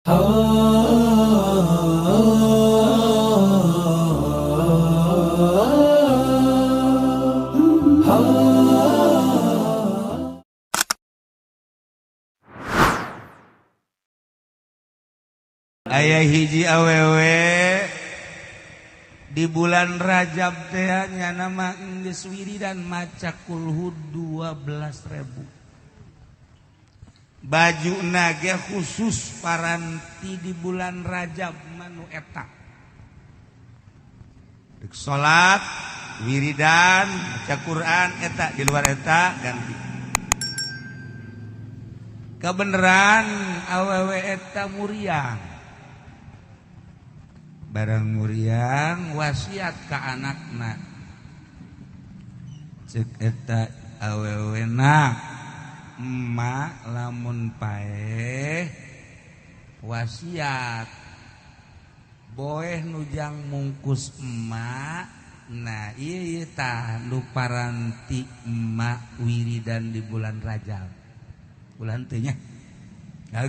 Aya hiji awewe di bulan Rajab teh nya nama geus wiridan maca kulhu 12.000. Baju nage khusus paranti di bulan Rajab manu eta. Dek salat, wiridan, maca Quran eta di luar eta ganti. Kebeneran awewe eta muriang. Barang muriang wasiat ka anakna. Cek eta awewe na emak lamun paeh wasiat boeh nujang mungkus emak. Nah ieu tah nu paranti emak wiridan di bulan Rajab. Bulan teh nya.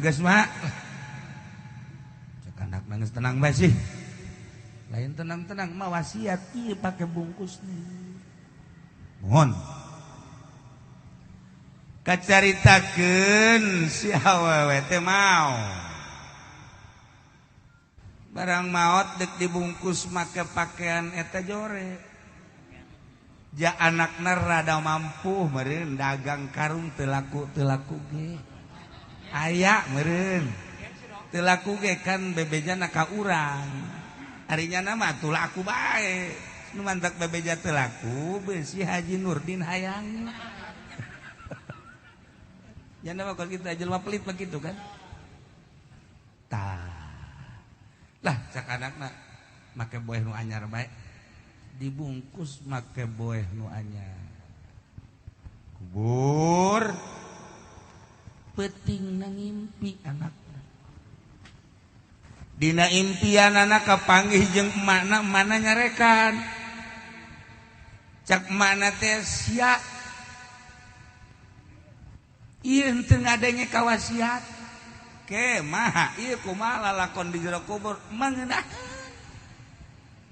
Geus mak. Cek anak nangis tenang bae sih. Lain tenang-tenang mah wasiat ieu pake bungkus nih. Mohon kacaritakeun si awewe teh mau. Barang maot dek dibungkus make pakaian eta jore. Ja anakna rada mampu meureun dagang karung teu laku ge. Aya meureun. Teu laku ge kan bebejana ka urang. Ari nyana mah atuh laku bae. Nu mantak bebeja teu laku beusi Haji Nurdin hayang. Jangan apa kalau kita jelma pelit begitu kan? Tah. Lah cak anakna make boeh nu anyar bae. Dibungkus make boeh nu anyar. Kubur. Peuting ngimpi anakna. Dina impian anak kapanggih jeung emakna, emakna nyarekan. Cak emakna teh sia. Ieu henteu ngadenge kawasiat. Ke maha ieu kumaha lalakon di jero kubur mangeunahkeun.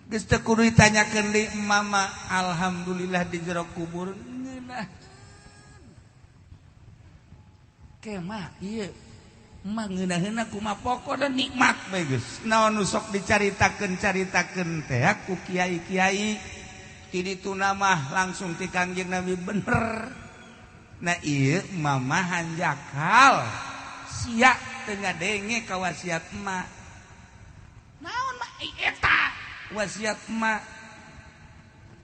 Geus teu kudu ditanyakeun deui mama, alhamdulillah di jero kubur ngeunah. Ke mah ieu mangeunahkeunna kumaha pokona nikmat bae geus. Naon nu sok dicaritakeun-caritakeun teh ku kiai-kiai ti ditu mah langsung ti Kangjeng Nabi bener. Nah ieu mama hanjakal sia teu ngadenge ka wasiat emak. Naon mah eta wasiat emak?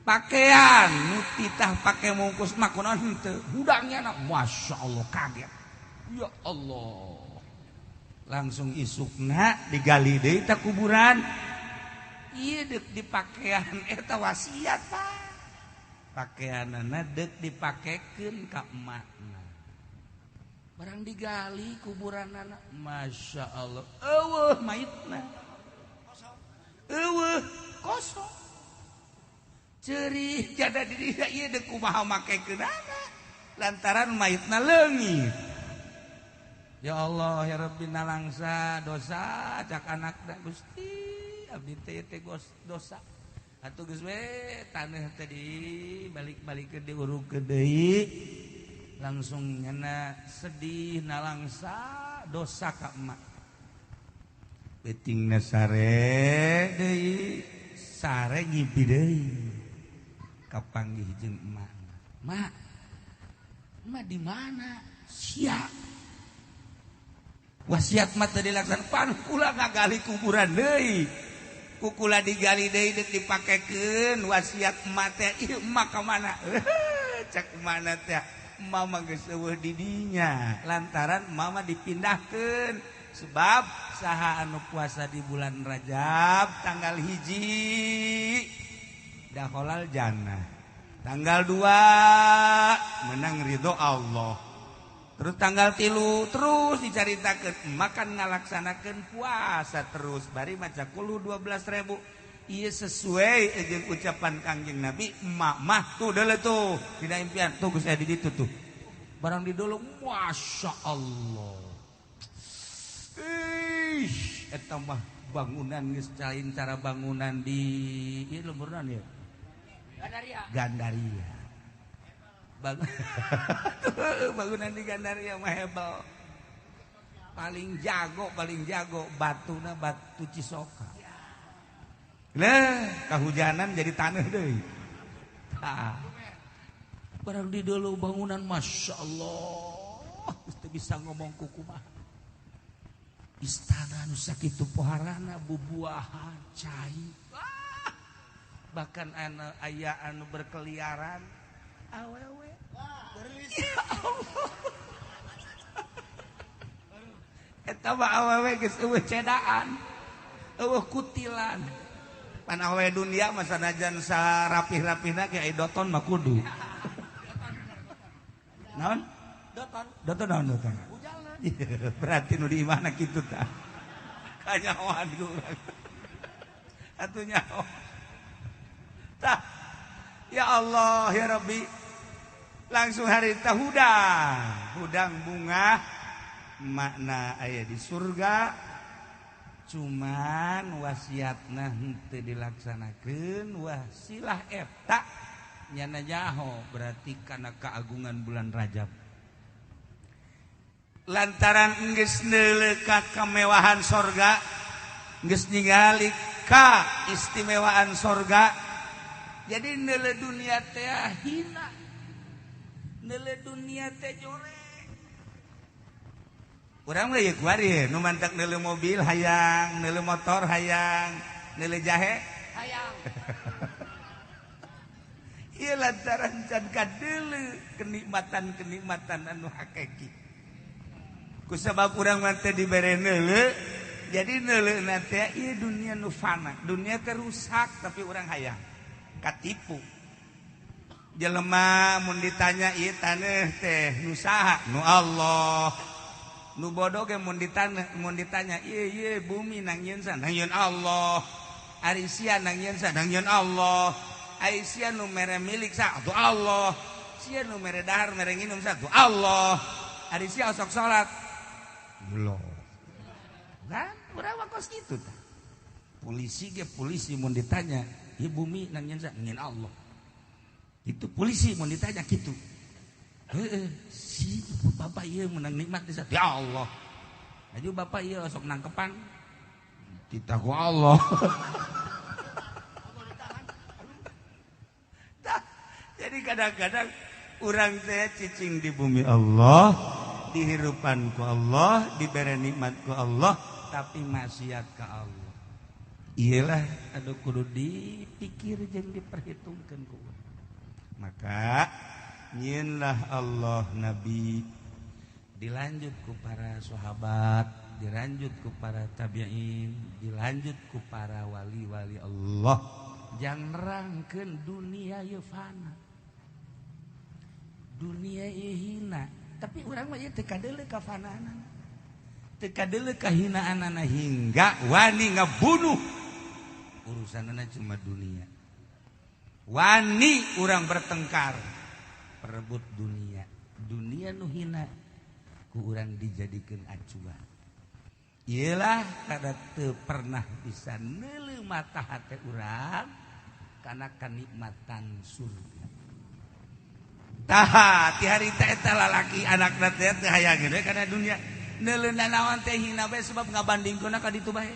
Pakaian nu titah pake mungkus mah kunaon henteu. Hudangnya na Masya Allah kaget. Ya Allah. Langsung isukna digali deui ta kuburan. Ieu deuk dipakaian eta wasiat Pak. Pakaianana deuk dipakekeun ka emakna. Barang digali kuburanana, Masya Allah, eueuh maitna. Eueuh kosong. Ceurih jada di dieu ieu deuk kumaha makekeunana. Lantaran maitna leungit. Ya Allah ya Rabbi nalangsa dosa cak anakna Gusti abdi teh teh dosa. Atuh geus we taneuh tadi balik-balikeun diurugkeun deui langsung nyana sedih nalangsa dosa ka emak. Peutingna sare deui sare ngimpi deui kapanggih jeung emak. Mak, emak di mana? Sia. Wasiat mah teu dilaksanakan pan kula ngagali kuburan deui. Kukula digali deui deuk dipakekeun wasiat emak teh ieu emak ka mana? Cak mana teh emak mah geus eueuh di dinya lantaran emak mah dipindahkeun sebab saha anu puasa di bulan Rajab tanggal 1 dakhalal jannah tanggal 2 menang ridho Allah. Terus tanggal 3 terus dicaritakeun makan ngalaksanakeun puasa terus bari maca kulu 12.000. Ieu sesuai jeung ucapan Kangjeng Nabi emak mah tuh deuleu tuh dina impian tuh geus aya di ditu tuh. Barang didolong Masya Allah. Ih Ih, eta mah bangunan geus lain cara bangunan di ieu lemburna ya. Gandaria. Gandaria. Bangunan di Gandaria mah hebel. Paling jago batuna batu Cisoka. Lah, kahujanan jadi tanah deui. Tah. Barang di dulu bangunan Masya Allah, teu bisa ngomong kukumaha. Istana nu sakitu poharana bubuahan cai. Wah. Bahkan anu aya anu berkeliaran awewe. Ya Allah. Eta mah awewe geus eueuh cedaan. Eueuh kutilan. Pan awewe dunia mah sanajan sarapih-rapihna ge doton mah kudu. Naon? Doton. Doton naon doton? Berarti nu di imahna kitu tah. Kanyahoan ku urang. Atuh nyaho. Tah. Ya Allah ya Rabbi. Langsung harita hudang. Hudang bunga makna aya di surga. Cuman wasiatna henteu dilaksanakeun wasilah eta nyana nyaho berarti kana keagungan bulan Rajab. Lantaran geus neuleuh ka kemewahan sorga, geus ningali ka istimewaan sorga, jadi neuleuh dunia teh hina, neuleuh dunia teh jore. Urang mah ieu kuari nu mantak neuleuh mobil hayang, neuleuh motor hayang, neuleuh jahe hayang. Ieu lantaran can kadeuleuh kenikmatan-kenikmatan anu hakiki. Kusabab urang mah teh dibere neuleuh, jadi neuleuhna teh ieu dunia nu fana, dunia teh rusak tapi urang hayang katipu. Jelema mun ditanya ieu taneuh teh nu saha? Nu Allah. Nu bodoh ge mun ditanya ieu ieu bumi nang yeun sa? Nang yeun Allah. Ari sia nang yeun sa? Nang yeun Allah. Ari sia nu mere milik sa? Atuh Allah. Sia nu mere dahar mere nginum sa? Atuh Allah. Ari sia osok salat? Belum. Kan urang mah kos kitu tah. Polisi ge polisi mun ditanya, ieu bumi nang yeun sa? Nang yeun Allah. Itu polisi mun ditanya kitu. Heeh, si bapak ieu menang nikmat di ya Allah. Aju bapak ieu sok nangkepan. Titah ku Allah. Tah, jadi kadang-kadang urang teh cicing di bumi Allah, dihirupan ku Allah, dibere nikmat ku Allah, tapi maksiat ka Allah. Iyalah anu kudu dipikir jeung diperhitungkeun ku urang. Maka nyieunlah Allah Nabi, dilanjut ku para sahabat, dilanjut ku para tabi'in, dilanjut ku para wali-wali Allah. Jang nerangkeun dunia ieu fana, dunia ieu hina. Tapi urang mah ieu teu kadeuleuh ka fanaanana, teu kadeuleuh kahinaanana hingga wani ngabunuh. Urusanana cuma dunia. Wani urang bertengkar perebut dunia, dunia nu hina ku urang dijadikeun acuan. Iyalah kada teu pernah bisa neuleuh mata hate urang kana kanikmatan surga. Tah, ti harita eta lalaki anakna teh teu hayang we kana dunia. Neuleuh nanaon teh hina bae sebab ngabandingkeunna ka ditu bae.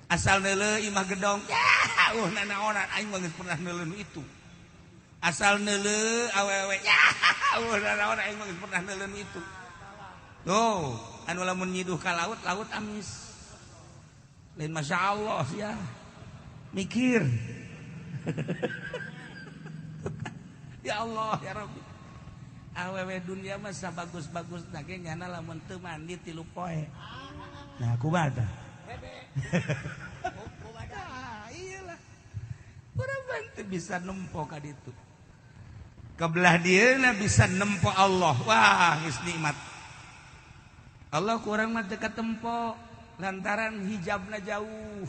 Asal neuleuh imah gedong, ya nanaonan aing mah geus pernah neuleuh nu itu. Asal neuleuh awewe, ya nanaon aing mah geus pernah neuleuh nu itu. Tuh, anu lamun nyiduh ka laut, laut amis. Lain Masya Allah ya. Mikir. Ya Allah ya Rabbi. Awewe dunia mah sabagus-bagus ge nyana lamun teu mandi 3 poe. Nah, kumaha tah? Iyalah. Urang mah teu bisa nempo ka ditu. Kebelah dieuna bisa nempo Allah. Wah, geus nikmat. Allah kurang mah teu katempo lantaran hijabna jauh,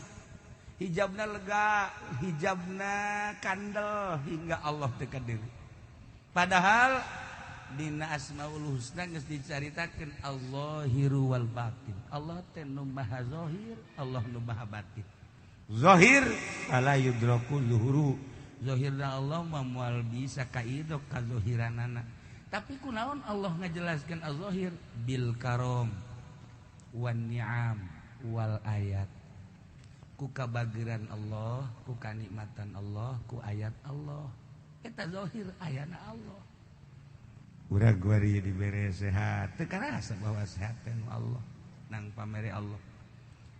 hijabna lega, hijabna kandel hingga Allah teu kadiri. Padahal Dina Asmaul Husna geus dicaritakeun Al-Zahiru wal Batin. Allah teh nu maha zahir, Allah nu maha batin. Zahir fala yudraku zuhuru. Zahirna Allah mah moal bisa kaidok ka zahiranana. Tapi kunaon Allah ngajelaskeun az-zahir bil karom wan ni'am wal ayat. Ku kabageran Allah, ku kanikmatan Allah, ku ayat Allah. Eta zahir ayana Allah. Urang guari dibere sehat, teu karasa bahwa sehat teh nu Allah, nang pamere Allah.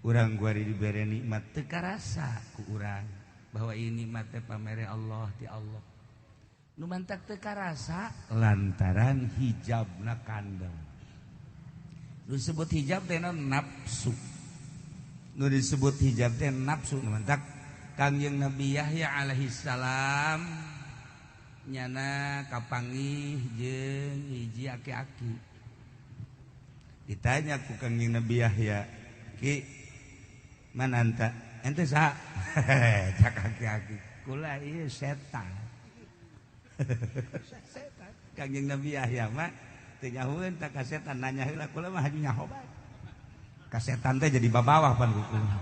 Urang guari dibere nikmat teu karasa ku urang bahwa ini nikmat teh pamere Allah ti Allah. Nu mantak teu karasa lantaran hijabna kandel. Nu disebut hijab teh nafsu. Nu disebut hijab teh nafsu. Nu mantak Kangjeng Nabi Yahya alaihi salam nyana kapanggih jeung hiji aki-aki. Ditanya ku Kangjeng Nabi Yahya, "Ki, man anta?" Ente saha? Cak aki-aki. Kula ieu setan. Setan. Kangjeng Nabi Yahya mah teu nyahueun tah ka setan, nanya heula kula mah haju nyaho bae. Ka setan teh jadi babawah pan ku kula.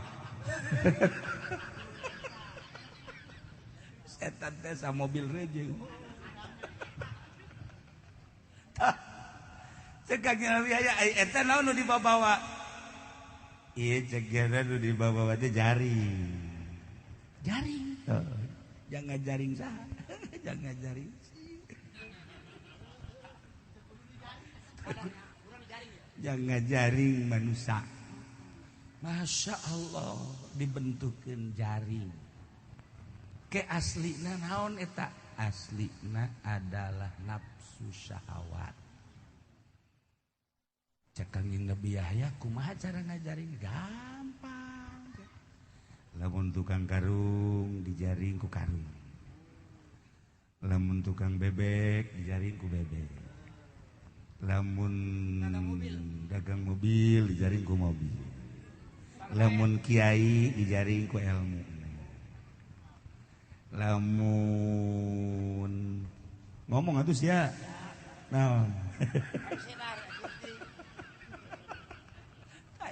Setan teh sa mobil rejeung. Tah. Cek Kangjeng Nabi Yahya, eta naon nu dibabawa? Ieu cek nu dibabawa teh jaring. Jaring. Oh, jangan jaring saha. Jangan jaring. Jangan jaring manusia. Masya Allah dibentukin jaring. Ke aslina naon eta? Aslina adalah nafsu syahwat. Cek Kangjeng Nabi Yahya kumaha cara ngajaring? Gampang. Lamun tukang karung dijaring ku karung. Lamun tukang bebek dijaring ku bebek. Lamun dagang mobil dijaring ku mobil. Lamun kiai dijaring ku ilmu. Lamun ngomong atuh sia. Nah.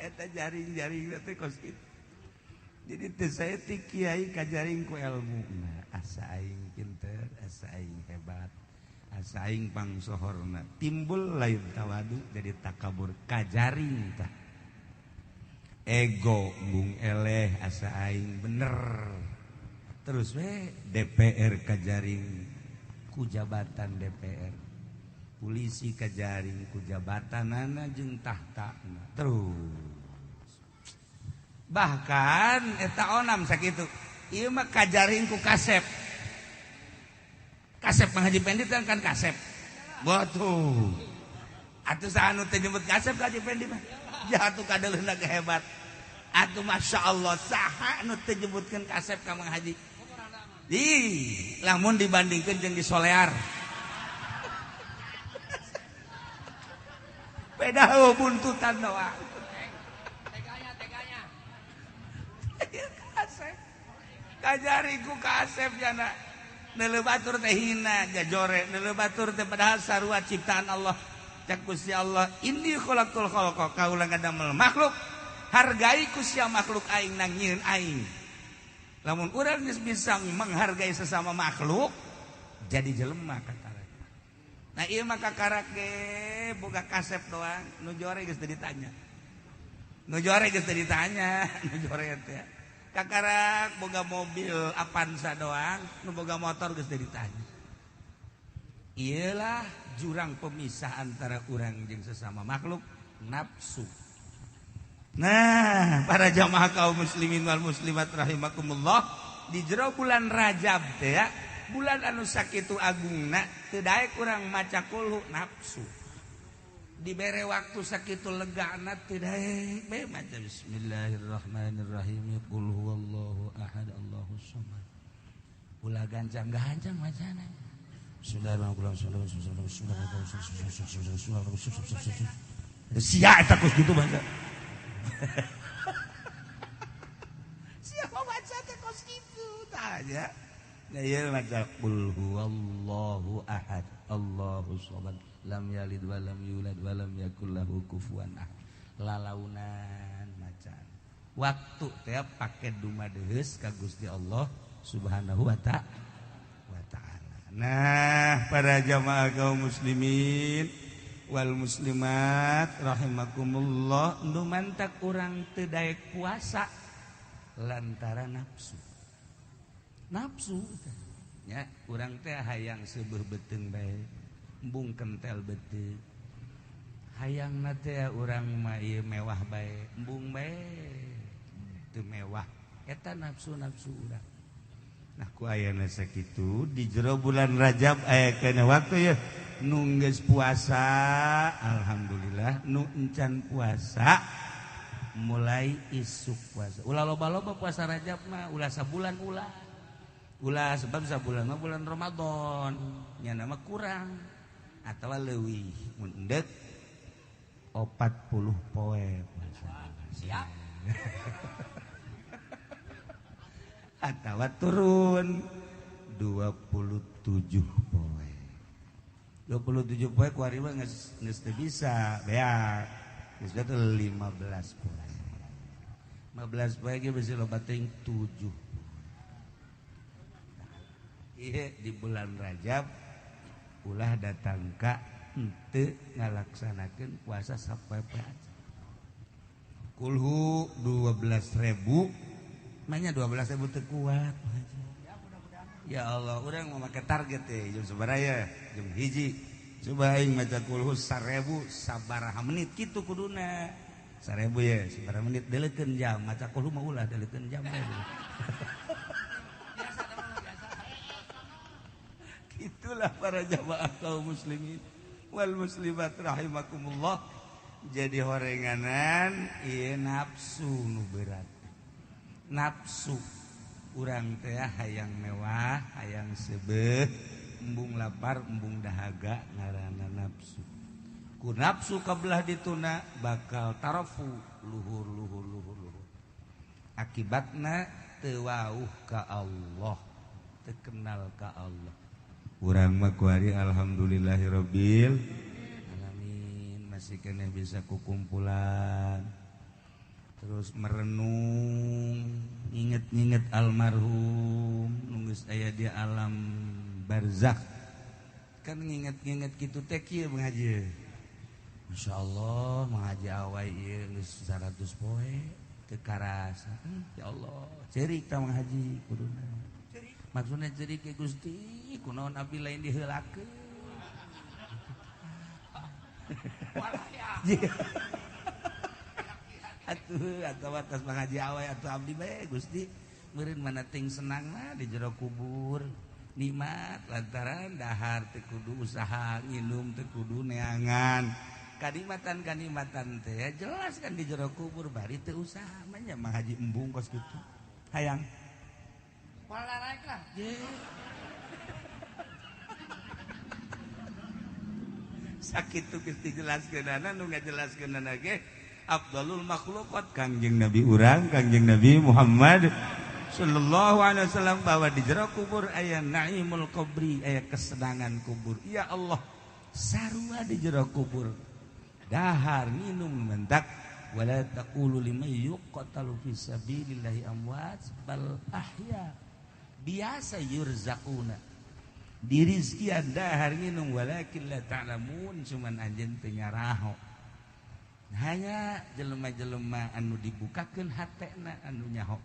Eta jaring-jaring teh kos kitu. Jadi teh saya ti kiai kajaring ku ilmu. Nah, asa aing pinter, asa aing hebat, asa aing pangsohorna. Timbul lain tawadu jadi takabur kajaring tah. Ego bung eleh asa aing bener. Terus we DPR kajaring ku jabatan DPR. Polisi kajaring ku jabatanana jeung tahtana. Terus bahkan eta onam sakitu. Ieu mah kajaring ku kasep. Kasep Mang Haji Pendi teh kan kasep. Batuh. Atuh saha anu teh nyebut kasep ka Haji Pendi mah. Jatuh kadeuleuna ge hebat. Atuh Masya Allah saha anu teh nyebutkeun kasep ka Mang Haji. Ih, lamun dibandingkeun jeung di Solear. Beda buntutan doang. Teganya, teganya. Kasep. Kajari ku kasep jana. Neuleuh batur teh hina jajore, neuleuh batur teh padahal sarua ciptaan Allah. Cak Gusti Allah, inni khalaqtul khalqa, kaula ngadamel makhluk. Hargai ku sia makhluk aing nang nyieun aing. Lamun urang geus bisa menghargai sesama makhluk, jadi jelema kakara. Nah ieu mah kakara ge boga kasep doang, nu jore geus teu ditanya. Nu jore geus teu ditanya, nu jore teh. Kakarak boga mobil Avanza doang, nu boga motor geus teu ditanya. Iyalah jurang pemisah antara urang jeung sesama makhluk, nafsu. Nah, para jamaah kaum muslimin wal muslimat rahimakumullah, di jero bulan Rajab teh ya, bulan anu sakitu agungna teu daek urang maca kulhu nafsu. Dibere waktu sakitu legana teu daek bae maca bismillahirrahmanirrahim qul huwallahu ahad Allahus samad. Ulah gancang-gancang macana. Bismillahirrahmanirrahim. Sia eta kos kitu baca. Siapa baca teh kos kitu tah nya. Nah ieu maca qul huwallahu ahad Allahus samad Lam yalid wa lam yulad wa lam yakul lahu kufuwan ahad. Lalaunan macan. Waktu teh pake dumadeheus ka Gusti Allah Subhanahu wa ta'ala. Nah, para jamaah kaum muslimin wal muslimat rahimakumullah, nu mantak urang teu daek puasa lantaran nafsu. Nafsu nya urang teh hayang seubeuh beuteung bae, embung kentel beuteung. Hayangna teh urang mah ieu mewah bae, embung bae teu mewah. Eta nafsu-nafsu urang. Nah ku ayana sakitu di jero bulan Rajab aya kana waktu ya nu geus puasa alhamdulillah, nu encan puasa mulai isuk puasa. Ulah loba-loba puasa Rajab mah, ulah sabulan ulah. Ulah sebab sabulan mah bulan Ramadan, nya mah kurang atawa leuwih mun endek 40 poe puasa. Siap. Atawa turun 27 poe. 27 poe kuari mah geus teu bisa, beak. Geus teh 15 poe. 15 poe ge bisi loba teuing 7. Ieu di bulan Rajab ulah datang ka henteu ngalaksanakeun puasa sapoe-poe aja. Kulhu 12.000. Manya 12.000 teu kuat. Ya Allah, urang mau make target teh jam sabaraha ya? Jam 1. Coba aing maca kulhu 1000 sabaraha menit kitu kuduna. 1000 ya, sabaraha menit deulekeun jam, maca kulhu mah ulah deulekeun jam. Itulah para jamaah kaum muslimin wal muslimat rahimakumullah. Jadi horenganan ieu nafsu nu berat. Nafsu urang teh hayang mewah, hayang seubeuh, embung lapar, embung dahaga ngaranna nafsu. Ku nafsu kabelah dituna bakal tarafu luhur luhur luhur luhur. Akibatna teu wauh ka Allah, teu kenal ka Allah. Urang mah kuari alhamdulillahirabbil alamin, masih keneh bisa kukumpulan. Terus merenung, nginget-nginget almarhum nu geus aya di alam barzakh. Kan nginget-nginget kitu teh kieu mengaji. Masyaallah mengaji awai ieu geus 100 poe teu karasa. Ya Allah, ceurik tah mengaji kuduna. Maksudna ceurik ke Gusti, kunaon abdi lain diheulakeun. Atuh atawa atas mengaji awai atuh abdi bae Gusti meureun mana ting senangna di jero kubur. Nikmat lantaran dahar teu kudu usaha, nginum teu kudu neangan. Kanikmatan-kanikmatan teh jelas kan di jero kubur bari teu usaha mah nya manghaji embung kos kitu. Hayang. Moal lah. Sakitu geus dijelaskeunana nu ngajelaskeunana ge afdalul makhluqat Kangjeng Nabi urang, Kangjeng Nabi Muhammad sallallahu alaihi wasallam bahwa di jero kubur aya naimul qabri, aya kesenangan kubur. Ya Allah, sarua di jero kubur. Dahar minum mentak wala taqulu liman yuqtalu fi sabilillahi amwat bal ahya. Biasa yurzaquna. Dirizkian dahar minum walakin la ta'lamun, cuman anjeun teu nyaraho. Hanya jelema-jelema anu dibukakeun hatena anu nyaho.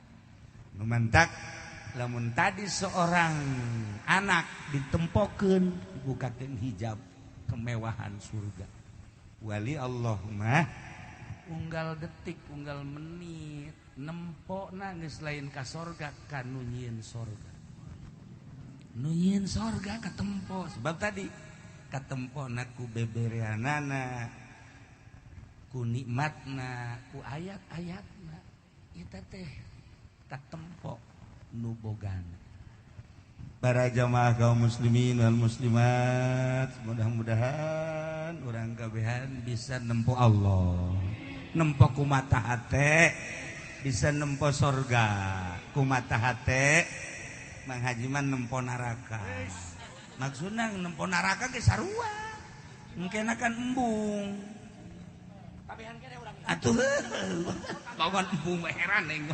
Nu mantak lamun tadi seorang anak ditempokeun dibukakeun hijab kemewahan surga. Wali Allah mah unggal detik unggal menit nempokna geus lain ka sorga ka nu nyieun sorga. Nu nyieun sorga katempo sebab tadi katempona ku bebereanana, ku nikmatna, ku ayat-ayatna eta teh katempo nu bogana. Para jamaah kaum muslimin wal muslimat, mudah-mudahan urang kabehan bisa nempo Allah, nempo ku mata hate, bisa nempo sorga ku mata hate. Mang Haji mah nempo neraka. Maksudna nempo neraka ge sarua. Engkena kan embung. Atuh bangun embung mah heran aing.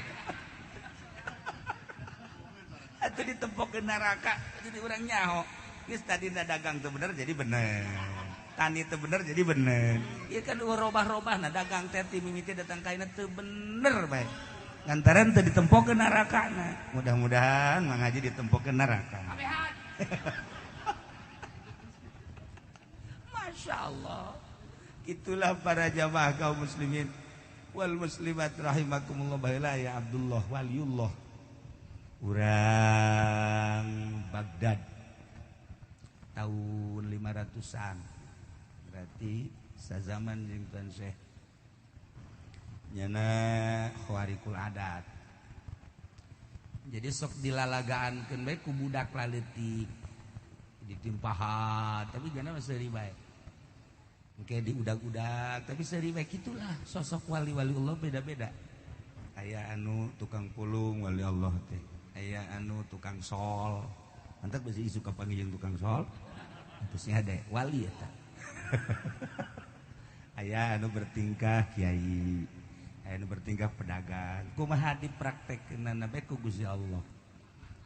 Atuh ditempok ke neraka jadi urang nyaho. Geus tadi dagang teu bener jadi bener. Tani teu bener jadi bener. Ieu kan robah-robah nah dagang teh ti mimiti datang ka ayeuna teu bener bae. Lantaran teu ditempok ke neraka na. Mudah-mudahan Mang Haji ditempok ke neraka. Masya Allah. Itulah para jamaah kaum muslimin wal muslimat rahimakumullah. Baheula ya Abdullah waliullah urang Baghdad tahun 500-an. Berarti sazaman jeung Tuan Syekh nyana khawarikul adat. Jadi sok dilalagaankeun bae ku budak laleutik ditimpahan tapi jana mah seuri bae. Kayak diudag-udag tapi seri baik itulah sosok wali-wali Allah beda-beda. Aya anu tukang pulung wali Allah teh, aya anu tukang sol. Mantak besi isu kapanggih jeung tukang sol. Terusnya ada wali eta. Aya anu bertingkah kiai, aya anu bertingkah pedagang. Kumaha dipraktekkeunana bae ku Gusti Allah.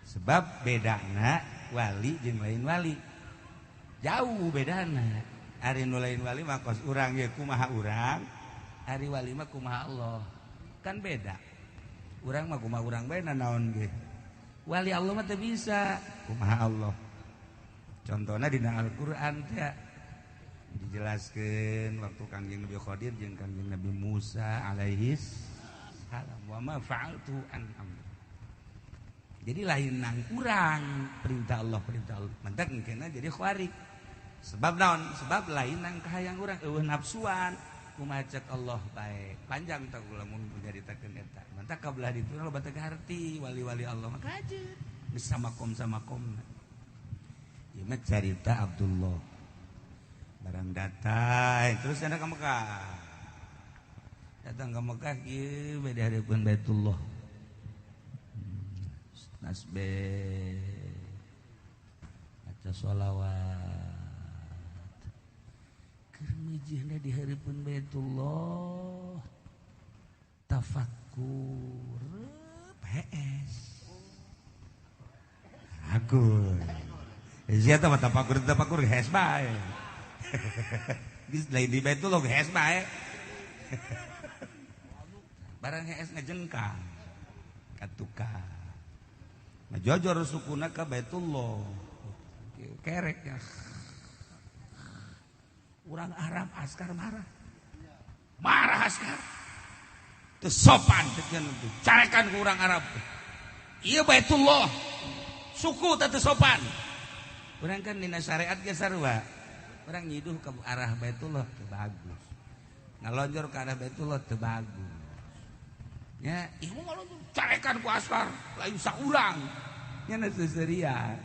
Sebab bedana wali jeung lain wali. Jauh bedana. Ari nu lain wali mah kos urang ye kumaha urang, ari wali mah kumaha Allah. Kan beda. Urang mah kumaha urang bae nanaon ge. Wali Allah mah teu bisa kumaha Allah. Contohna dina Al-Qur'an teh dijelaskeun waktu Kangjeng Nabi Khadir jeung Kangjeng Nabi Musa alaihis salam wa ma fa'altu an amri. Jadi lain nang urang perintah Allah mantak engkena jadi khawarij. Sebab naon? Sebab lain nang kahayang urang eueuh nafsuan kumaha cek Allah bae. Panjang tah lamun nyaritakeun eta. Mantak kabelah ditu loba teu harti wali-wali Allah mah kajeun. Geus samakom-samakomna. Ieu mah carita Abdullah. Barang datang terus anda ke Mekah. Datang ke Mekah kieu bae di hareupeun Baitullah. Nasbe maca sholawat. Keur di hareupeun Baitullah tafakkur PS aku sia teh tafakur hees bae geus lain di Baitullah hees bae barang hees ngejengkang ka tukang ngajojor sukuna ka Baitullah kerek ya. Orang Arab askar marah. Marah askar. Teu sopan carekan ku urang Arab. Ieu Baitullah. Suku teh teu sopan. Urang kan dina syariat ge sarua. Urang nyiduh ke arah Baitullah teu bagus. Ngalonjor ke arah Baitullah teu bagus. Nya, ieu mah ngalonjor carekan ku askar, lain saurang. Nya seserian.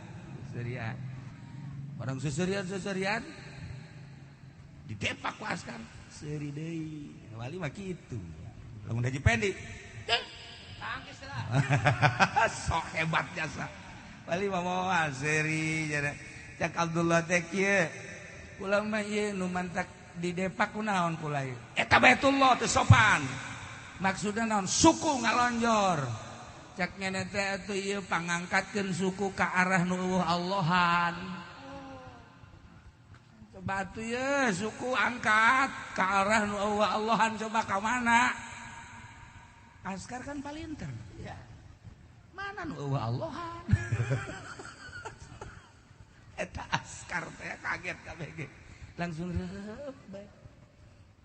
Seserian. Orang seserian-seserian didepak ku askar seuri deui wali mah kitu lamun Haji Pendi tangkis lah sok hebat jasa wali mah moal seuri cak Abdullah teh kieu kula mah ieu nu mantak didepak ku naon kula ieu eta Baitullah teu sopan maksudna naon suku ngalonjor cak ngene teh atuh ieu pangangkatkeun suku ka arah nu eueuh Allahan. Batu ya suku angkat ke arah nu Allahan coba ke mana? Askar kan palinter. Ya. Mana nu Allahan? Eta askar teh kaget kabeh ge. Langsung reup bae.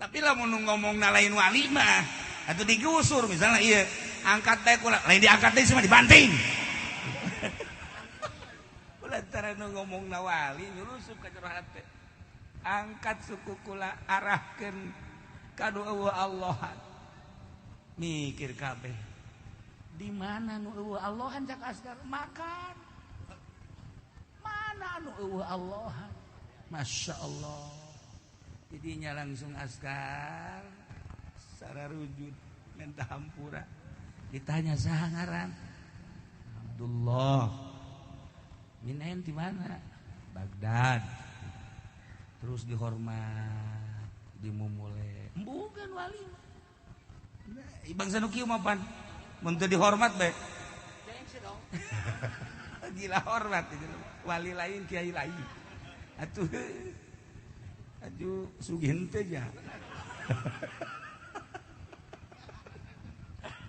Tapi lamun ngomongna lain wali mah atuh digusur misalnya ieu angkat teh kula lain diangkat deui mah dibanting. Lantaran nu ngomongna wali nyurusup ka jero hate. Angkat suku kula arahkeun ka nu eueuh Allahan. Mikir kabeh. Di mana nu eueuh Allahan cak askar makan. Mana nu eueuh Allahan? Masya Allah. Jadinya langsung askar secara rujud minta hampura. Ditanya saha ngaran? Abdullah. Minain di mana? Baghdad. Terus dihormat, dimumule. Bukan wali mah. Bangsa nu kieu mah pan mun teu dihormat bae. Gila hormat wali lain kiai lain. Atuh atuh sugih henteu ja.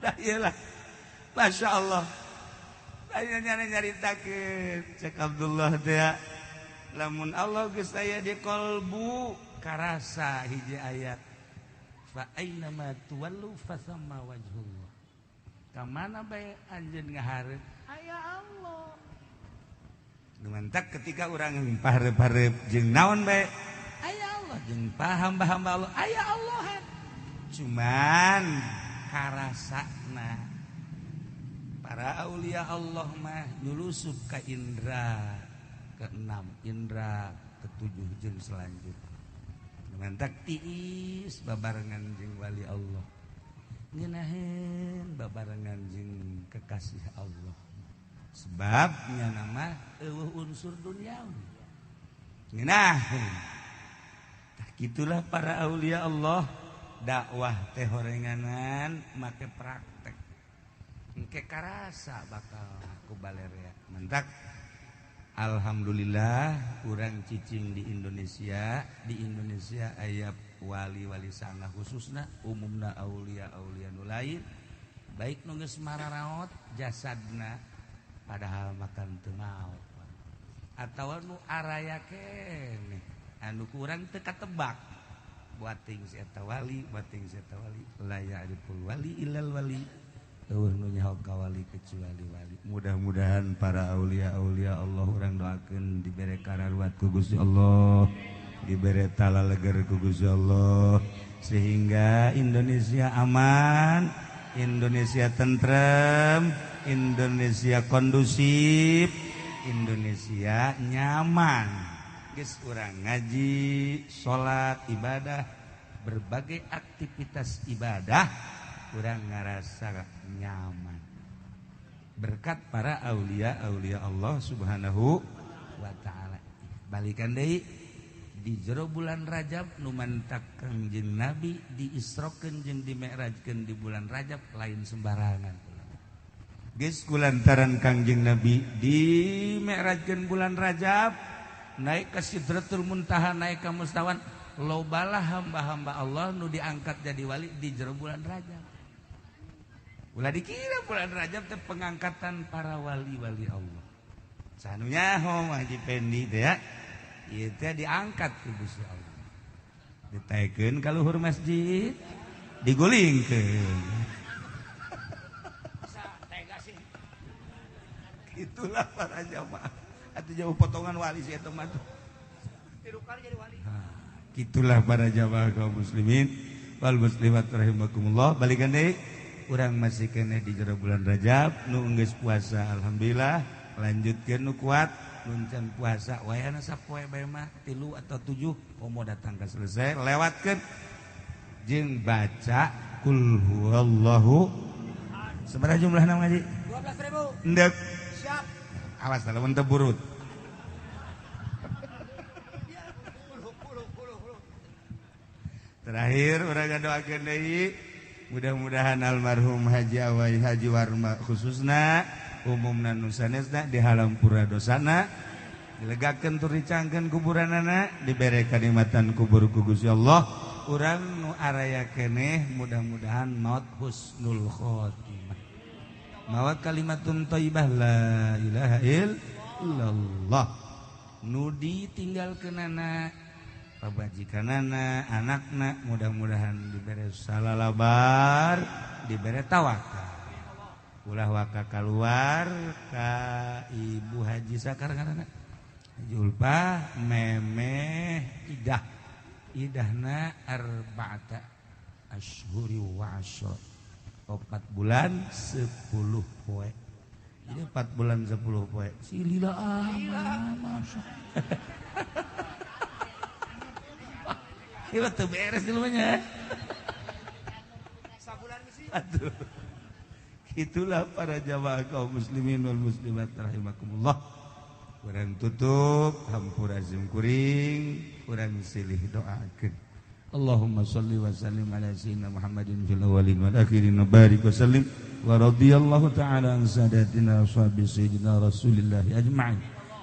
Dah iyalah. Masya Allah. Aya nyaritakeun cek Abdullah teh lamun Allah geus aya di kalbu karasa hiji ayat fa aina ma tuwallu fa thamma wajhullah. Ka mana bae anjeun ngahareup aya Allah. Lumantak ketika urang pahareup-hareup jeung naon bae aya Allah jeung paham-hamba Allah aya Allah. Cuman karasana para aulia Allah mah nyulusup ka indra keenam, indra ketujuh jeung selanjutnya. Mantak tiis babarengan jeung wali Allah. Ngeunaheun babarengan jeung kekasih Allah. Sebabnya nama eueuh unsur duniawi. Ngeunaheun. Tah kitulah para aulia Allah dakwah teh horenganan make praktek. Engke karasa bakal ku balerea. Mantak alhamdulillah urang cicing di Indonesia, di Indonesia aya wali-wali sanga khususna umumna aulia-aulia nu lain baik nu geus mararaot jasadna padahal makan teu maot atawa nu araya keneh anu ku urang teu katebak buating si eta wali buating si eta wali la ya'riful wali illal wali eueuh nu nyaho ka wali kecuali wali. Mudah-mudahan para aulia-aulia Allah urang doakeun dibere kararuat ku Gusti Allah, dibere talaleger ku Gusti Allah sehingga Indonesia aman, Indonesia tentrem, Indonesia kondusif, Indonesia nyaman. Geus urang ngaji, salat, ibadah, berbagai aktivitas ibadah kurang ngerasa nyaman berkat para aulia-aulia Allah Subhanahu wa ta'ala. Balikan deui di jero bulan Rajab nu mantak Kangjeng Nabi diisrokeun jeung dimi'rajkeun di bulan Rajab lain sembarangan. Geus kulantaran Kangjeng Nabi dimi'rajkeun bulan Rajab naik ke Sidratul Muntaha naik ka Mustawan lobalah hamba-hamba Allah nu diangkat jadi wali di jero bulan Rajab. Ulah dikira bulan Rajab teh pengangkatan para wali-wali Allah. Sanu nyaho Haji Pendi teh ya. Ieu teh diangkat ku Gusti Allah. Ditaekeun ka luhur masjid, digulingkeun. Bisa tega sih. Itulah para jamaah. Atuh jauh potongan wali si eta mah tuh. Tilu kali jadi wali. Gitulah para jamaah kaum muslimin wal muslimat rahimakumullah. Balikan deui urang masih keneh di jero bulan Rajab nu geus puasa alhamdulillah lanjutkeun nu kuat nu can puasa wayahna sapoe bae mah 3 atau 7 komo datang ka selesai lewatkeun jeung baca kul huwallahu sabaraha jumlahna ngaji 12.000 endek siap awas lamun teu burut. Terakhir urang ngadoakeun deui mudah-mudahan almarhum Haji Awai Haji Warma khususna umumna nu sanesna di halampura dosana dilegakeun tur dicangkeun kuburanana dibere kanikmatan kubur ku Gusti Allah. Urang nu araya keneh mudah-mudahan maut husnul khotimah mawa kalimatun thayyibah la ilaha illallah nu ditinggalkeunana pabajikanana anakna mudah-mudahan dibere salalabar dibere tawakal ulah waka keluar ka Ibu Haji Sakar ngaranna Haji Ulpah memeh idah idahna arba'ata asyhuri wa asyra 4 bulan 10 poe. Jadi 4 bulan 10 poe si lila amat masya. Ieu teu beres ilmunya. Sabulan misi. Aduh. Itulah para jamaah kaum muslimin wal muslimat rahimakumullah. Urang tutup hampura sim kuring, urang silih doakeun. Allahumma salli wa sallim ala sayyidina Muhammadin fil awwalin wal akhirin wa barik wa sallim wa radhiyallahu ta'ala an sadatina ashabi sayyidina Rasulillah ajma'in.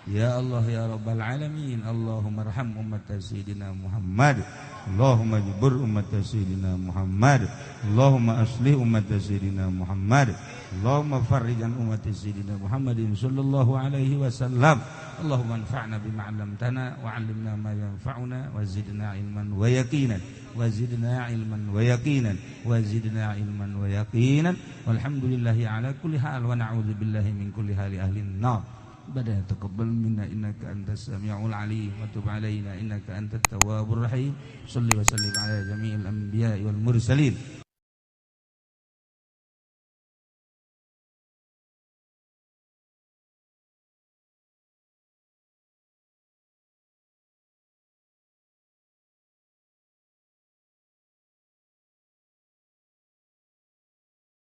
Ya Allah ya Rabbal alamin, Allahumma arham ummat sayyidina Muhammad, Allahumma jibur ummat sayyidina Muhammad, Allahumma aslih ummat sayyidina Muhammad, Allahumma farrij an ummat sayyidina Muhammadin sallallahu alaihi wasallam. Allahumma anfa'na bima 'allamtana wa 'allimna ma yanfa'una wa zidna ilman wa yaqinan wa zidna ilman wa yaqinan wa zidna ilman wa yaqinan. Walhamdulillahi ala kulli hal wa na'udzu billahi min kulli hali ahli an-nar. Bada taqabbal minna innaka antas samiul alim wa tub alaina innaka antat tawwabur rahim. Shalli wa sallim ala jami'il anbiya'i wal mursalin.